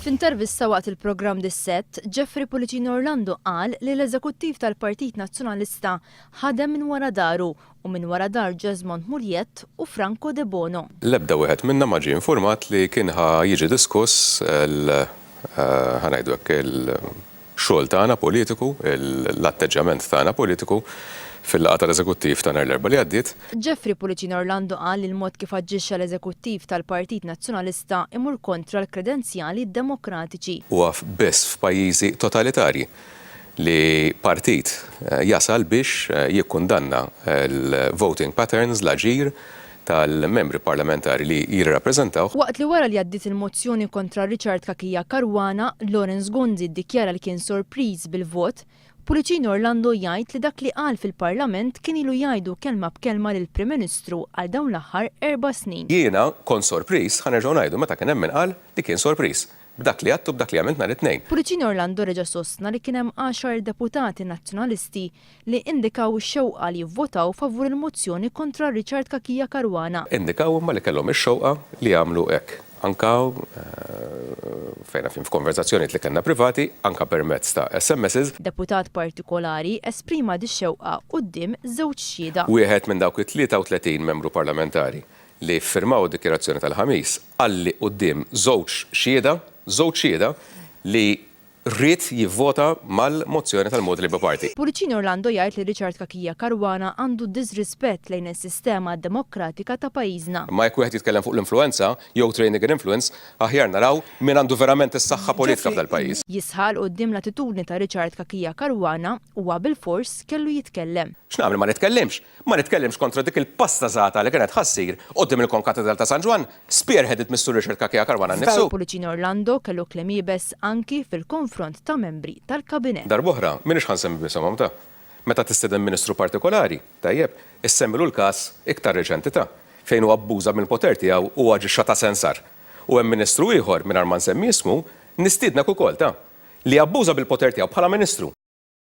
F'intervista waqt il-programm Dissett, Jeffrey Pullicino Orlando qal li l-Eżekuttiv tal-Partit Nazzjonalista ħadem minn wara daru u minn wara dar Jesmond Mugliett u Franco Debono. L-ebda wieħed minna ma ġie infurmat li kien ħa jiġi diskuss l, ħa ngħidu hekk, il-xogħol tagħna politiku, l-atteġġjament tagħna politiku fil-laqgħa tal-Eżekuttiv ta' nhar l-Erbgħa li għaddiet. Jeffrey Pullicino Orlando qal li l-mod kif aġġixxa l-Eżekuttiv tal-Partit Nazzjonalista imur kontra l-kredenzjali demokratiċi. Huwa biss f'pajjiżi totalitarji li partit jasal biex jikkundanna l-voting patterns, l-aġir tal-membri parlamentari li jirrappreżentawh. Waqt li wara li għaddiet il-mozzjoni kontra Richard Cachia Caruana, Lawrence Gonzi ddikjara li kien sorpriż bil-vot, Pullicino Orlando jgħid li dak li qal fil-Parlament kien ilu jgħidu kelma b'kelma lill-Prim Ministru għal dawn l-aħħar erba' snin. Jiena kont sorpriż, ħa nerġgħu ngħidu, meta kien hemm min qal li kien sorpriż b'dak li għedt u b'dak li għamilt nhar it-Tnejn. Pullicino Orlando reġa' sostna li kien hemm għaxar deputati Nazzjonalisti li indikaw ix-xewqa li jivvotaw favur il-mozzjoni kontra Richard Cachia Caruana. Indikaw imma li kellhom ix-xewqa li jagħmlu hekk. Anka fejn naf jien f'konverżazzjonijiet li kellna privati, anka permezz ta' SMSs. Deputat partikolari esprima dix-xewqa quddiem żewġ xhieda. Wieħed minn dawk it-33 membru parlamentari li ffirmaw id-dikjarazzjoni tal-Ħamis qalli quddiem żewġ xhieda, żewġ xhieda, li ried jivvota mal-mozzjoni tal-Malta Labour Party. Pullicino Orlando jgħid li Richard Cachia Caruana għandu disrispett lejn is-sistema demokratika ta' pajjiżna. Imma jekk wieħed jitkellem fuq l-influwenza, jew trading in influence, aħjar naraw min għandu verament is-saħħa politika f'dal-pajjiż. Jisħaq 'l quddiem l-attitudni ta' Richard Cachia Caruana huwa bilfors kellu jitkellem. X'nagħmel ma nitkellimx? Ma nitkellimx kontra dik il-pastażata li kienet ħa ssir quddiem il-Konkatedral ta' San Ġwann, spearheaded mis-Sur Richard Cachia Caruana nnifsu. Pullicino Orlando kellu kliem iebes anki fil-konfront ta' membri tal-Kabinett. Darb'oħra, m'iniex ħa nsemmi b'isimhom ta'. Meta tistieden Ministru partikolari, tajjeb, issemmilu l-każ iktar reċenti ta', fejn hu abbuża mill-poter tiegħu u aġixxa ta' sensar. U hemm Ministru ieħor, mingħajr ma nsemmi ismu, nistiednek ukoll ta', li abbuża bil-poter tiegħu bħala Ministru.